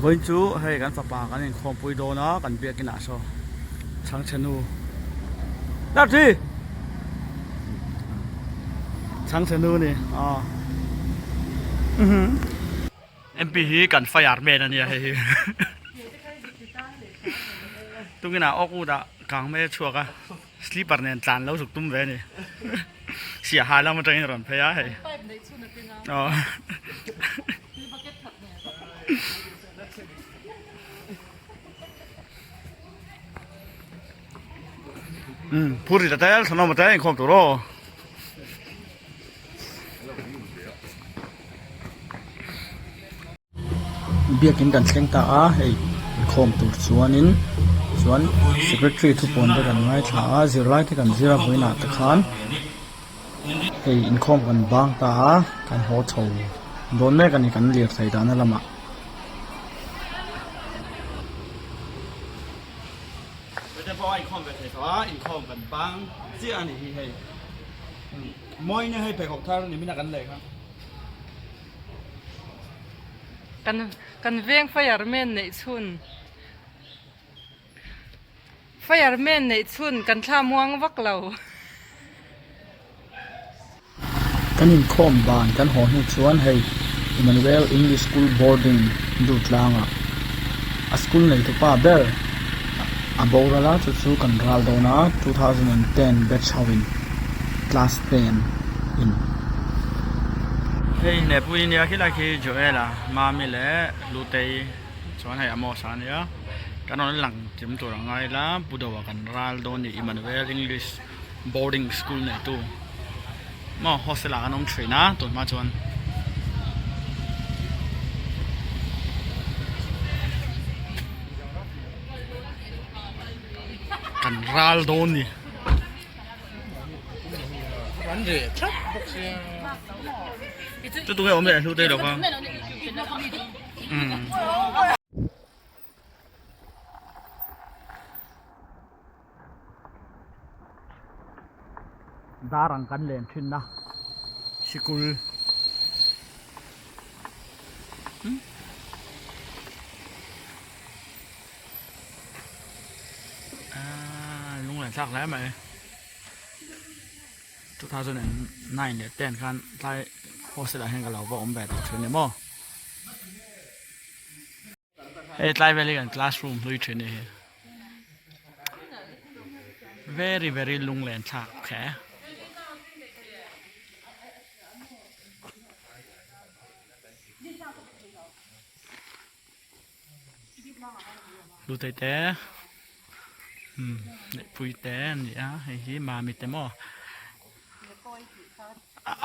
Vawiin chu hei kan fapa kan inkhawmpui dawn a kan biakin ah saw chhangchhe nu Darthi chhangchhe nu ni aw MP hi kan fire man a nia hei hi tungin ah awk ut ah kang mai a chhuak a. Slipper nen tlan lo zuk tum ve a ni. Siaha lam atangin a rawn phei a hei. Aw. Um, phur ri ta tel thanom ta inkhawm tur aw. Biakin kan thleng ta a hei inkhawm tur chuanin chuan secretary thupawn te kan ngaithla a zirlai te kan zir a vawiinah te khan hei inkhawm kan bang ta a kan haw chho dawn mek a ni kan lirthei dahna lamah. Kan kan veng fireman neih chhun fireman neih chhun kan thla muang vak lo. Kan inkhawm ban kan haw hnu chuan hei Emmanuel English School Boarding Durtlangah a school neitupa ber a boral a chu chu kan ral dawn a 2010 batch ho in class 10 in. Hei Nepui nia khilai khi Joel-a Mami leh Lutei chuan hei Amos-a ania kan rawn lang chim tur ang ngai ila Pu Doa kan ral dawn a ni Emmanuel English Boarding School neitu maw hostel ah kan awm thin a tun hma chuan. Kan ral dawn ni. Chu tunge awm leh hlu te lo va. Umm. Dar ang kan len thin na sikul. Aaa lunglen thlak hle mai 2009 leh 10 khan tlai hostel ah hian ka lo va awm ve tawh thin ni maw. Hei tlai vel hi kan classroom hlui thin a ni hi very very lunglen thlak khe. Hlutei te umm Neihpuii te an ni a hei hi Mami te maw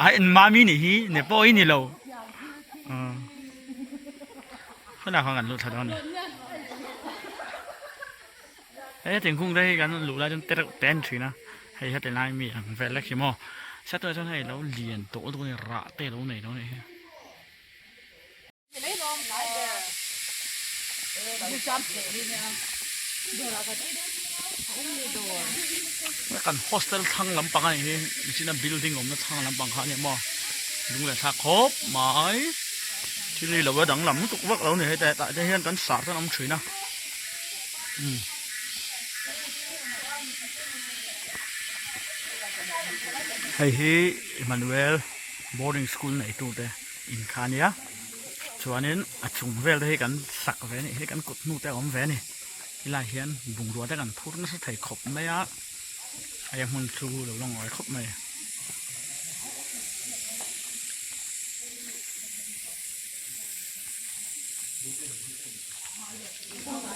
a Mami nih hi Nepawh hi ni lo umm khawlai khan kan lut thla dawn a ni he thingkung te hi kan luh lai chuan te reuh te a ni thin a hei heti lai mi ang vel lek hi maw sawtah chuan hei lo lian tawh lutuk a ni rah te a lo nei dawn a nih hi. Kan hostel thlang lampang a nih hi nichina building awmna thlang lampang kha a ni maw lung leh thlak khawp mai thil hi lo a danglam lutuk vak lo a ni hei tah te hian kan sar chuan a awm thin a umm. Hei hi Emmanuel boarding school neitute. In kha ania chuanin a chung vel te hi kan sak ve anih hi kan kut hnu te a awm ve a ni helaiah hian bungrua te kan phur nasa thei khawp mai a hei a hmun chu lo la ngawi khawp mai.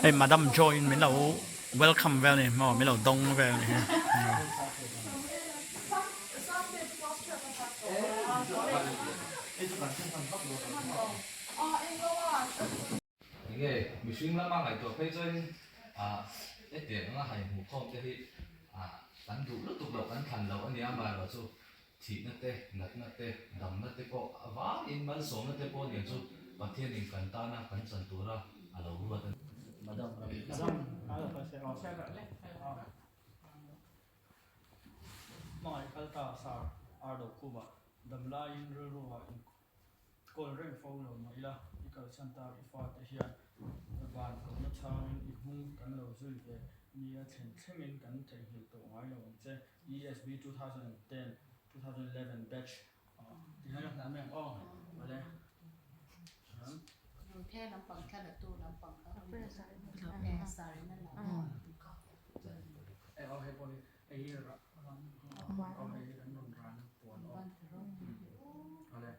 Hei Madam Joy in min lo welcome vel a ni maw min lo dawng vel a ni hi. Enge mihring lama ngaihtuah phei chuanin hetiang anga han inhmuhkhawm te hi kan duh lutuk loh kan thlan loh a nia amaherawhchu thihna te natna te damna te pawh a vaiin malsawmna te pawh nen chu Pathianin kan tana kan chan tura a lo ruat a ni. Hmangaih kal ta sar ar do khuma dam laiin rilru ah in kawl reng fo lo mah ila i kalsan tak i fate hian. kan lo zui ve nia thlen thlengin kan theihnghilh tawh ngai lo ang che. ESB 2010, 2011 batch ti hian ka hlan mai ang aw awle. Aw hei pawh hi hei hi ran aw hei hi kan rawn ran puan aw awle.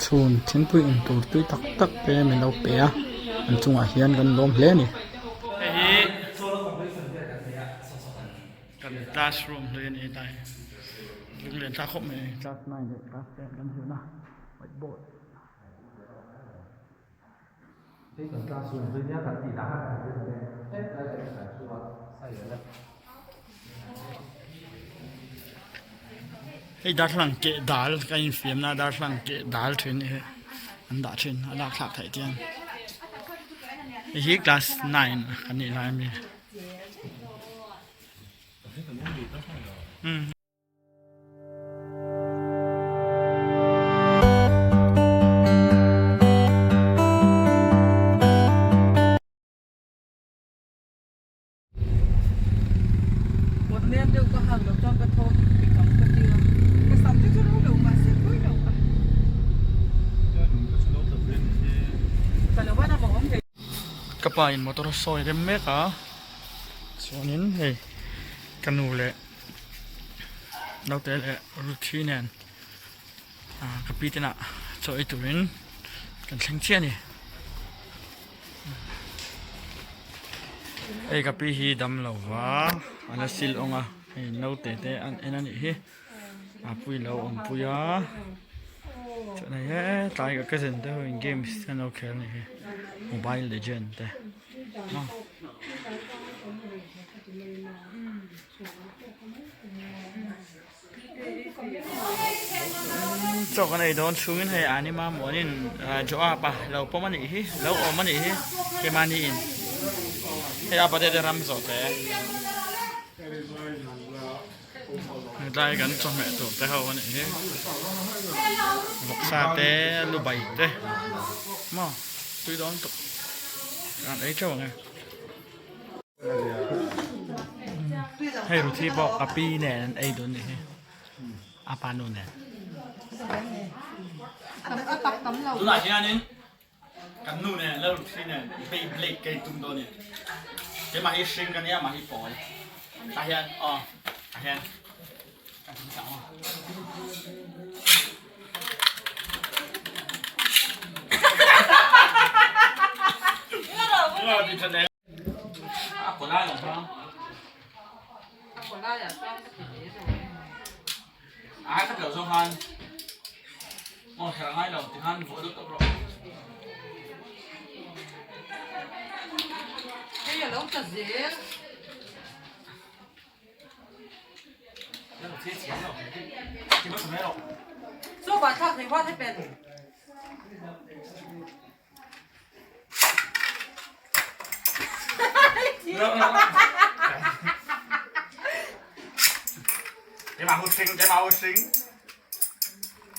Chhun thingpui in tur tui tak tak te min lo pe a an chungah hian kan lawm hle a ni. Hei hi kan classroom hlui a ni tlai lunglen thlak khawp mai a ni class nine leh class ten kan zirna whiteboard. Hei darthlalang keh dal ka infiamna darthlalang keh dal thin hi an dah thin a lak thlak theih chian hei hi class nine kan nih lai ami. Ka pa in motor a sawi rem mek a chuanin hei ka nu leh naute leh Ruthi nen ah ka pi te nah chaw ei turin kan thleng chiah a ni. Hei ka pi hi dam lo va a la sil awng a hei naute te an en a nih hi a pui lo awm pui a chuan hei hetlai ka cousin te ho in games te an lo khel a nih hi mobile legend te maw. Chaw kan ei dawn chhungin hei anima muanin Joab a lo pawm a nih hi lo awm a nih hi keimahni in hei a pate te ram zawh te hetlai kan chawhmeh tur te ho a nih hi vawksa te lubai te maw tui dawn tuk kan ei teuh ang e. Hei Ruthi pawh a pi nen an ei dun nih hi a pa nu nen. Tunah hianin kan nu nen lal Ruthi nen Beyblade ka intum dawn a ni. Keimah hi hring ka nia amah hi pawl. Tah hian aw tah hian kan tum chak ang. A kaw lai lo hmang. A kaw lai ah chuan ka ti ve lo. Ai khat lo zawng khan aw herh ngai lo ti khan vuah deuh tawp rawh. Hei a lo ta zel. Chaw vah thlak thei huat he pen.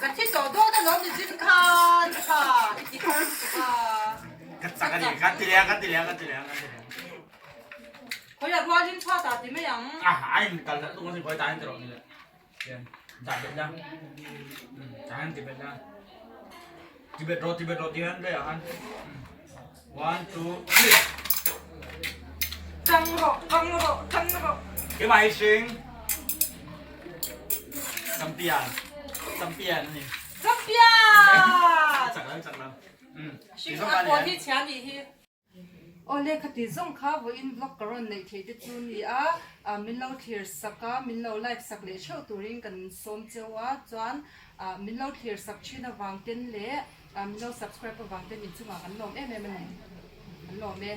Ka thi tawh dawn alawm ni zin khan kha i ti thar lutuk a. Ka chak a ni, ka ti leh a, ka ti leh a, ka ti leh a, ka ti leh a. Khawiah rualin chhuat ah ti mai ang. A a in kal hlauh tuk a ni khawi tahin ti rawh ni le. Tian dah bet la. Tahin ti bet la. Ti bet rawh ti bet rawh ti hian leh ah khan. One two three. Tang rawh tang rawh tang rawh. Keimah hi hring. Champion. Champion a ni. Champion. Chak lo chak lo. Hring a pawn hi chhia nih hi. Awle khati zawng kha vawiin vlog ka rawn neih theih te chu ni a, ah min lo thlir sak a, min lo like sak leh theuh turin kan sawm cheu a, chuan ah min lo thlir sak thin avang ten leh ah min lo subscribe avang ten inchungah kan lawm em em a ni, kan lawm e.